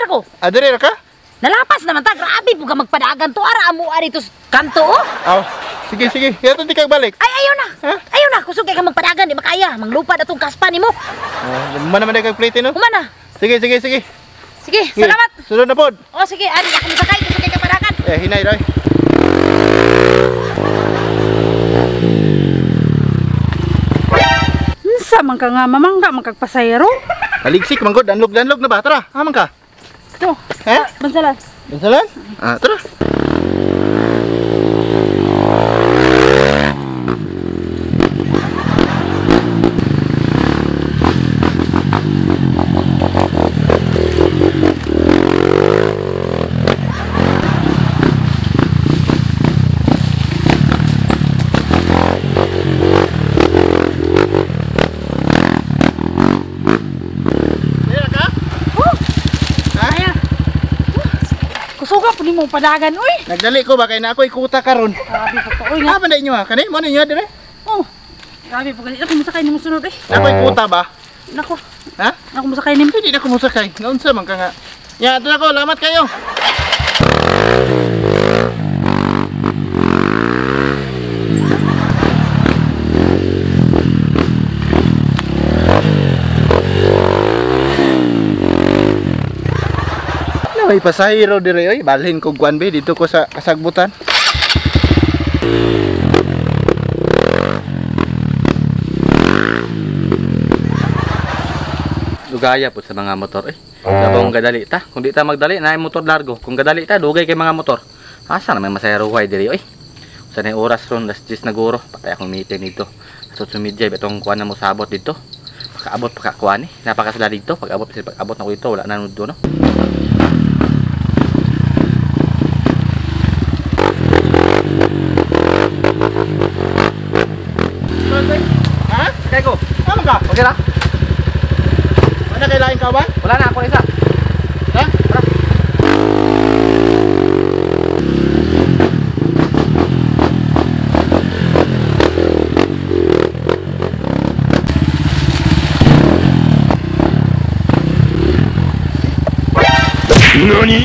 ko. Ah, dire ra ka? Nalapas naman ta, grabe po ka magpadagan to. Ara amo ari to kanto oh. Aw, sige sige. Yato di kag balik. Ay ayaw na. Ha? Ayaw na, kusog kay ka magpadagan, di makaya. Manglupad atong kaspa nimo. Oh, man naman kag plate no. Human na. Sige sige sige. Sige, salamat. Sunod na pod. Oh sige, ari ako masakay, kusog kay ka padagan. Eh hinay roy. Unsa man ka nga mamangga man kag pasayro? Kaligsik man gud, danlog-danlog na ba? Tara, haman ka. To. Ha? Bansalan. Bansalan? Ah, tara. Kusuga po nimo padagan oy. Nagdali ko ba kay na ako'y kuta karon. Grabe po ka oy nga. Ah, man inyo ha. Kani mo ninyo dire. Oh. Grabe po gali ako masakay nimo sunod eh. Na ako'y kuta ba? Nako. Ha? Ako masakay nimo. Hindi na ko mosakay. Naunsa man ka nga. Ya, ato na ko, lamat kayo. Na may pasahero dire oy, balhin ko kuan be dito ko sa kasagbutan. Lugaya po sa mga motor eh. Labong gadali ta. Kung di ta magdali, na motor largo. Kung gadali ta, dugay kay mga motor. Asa na may masayaro way diri oy. Sa na oras ron, alas 10 na guro. Patay akong meeting dito. Sa sumidya, betong kuan na mo sabot dito. Pakaabot pakakuan eh. Napakasala dito. Pag-abot pag-abot na ko dito, wala na nudo no. Ha? Kay ko. Tama ka? Okay ra? Wala kay laing kawan? Wala na ako isa. Ha? Tara. NANI?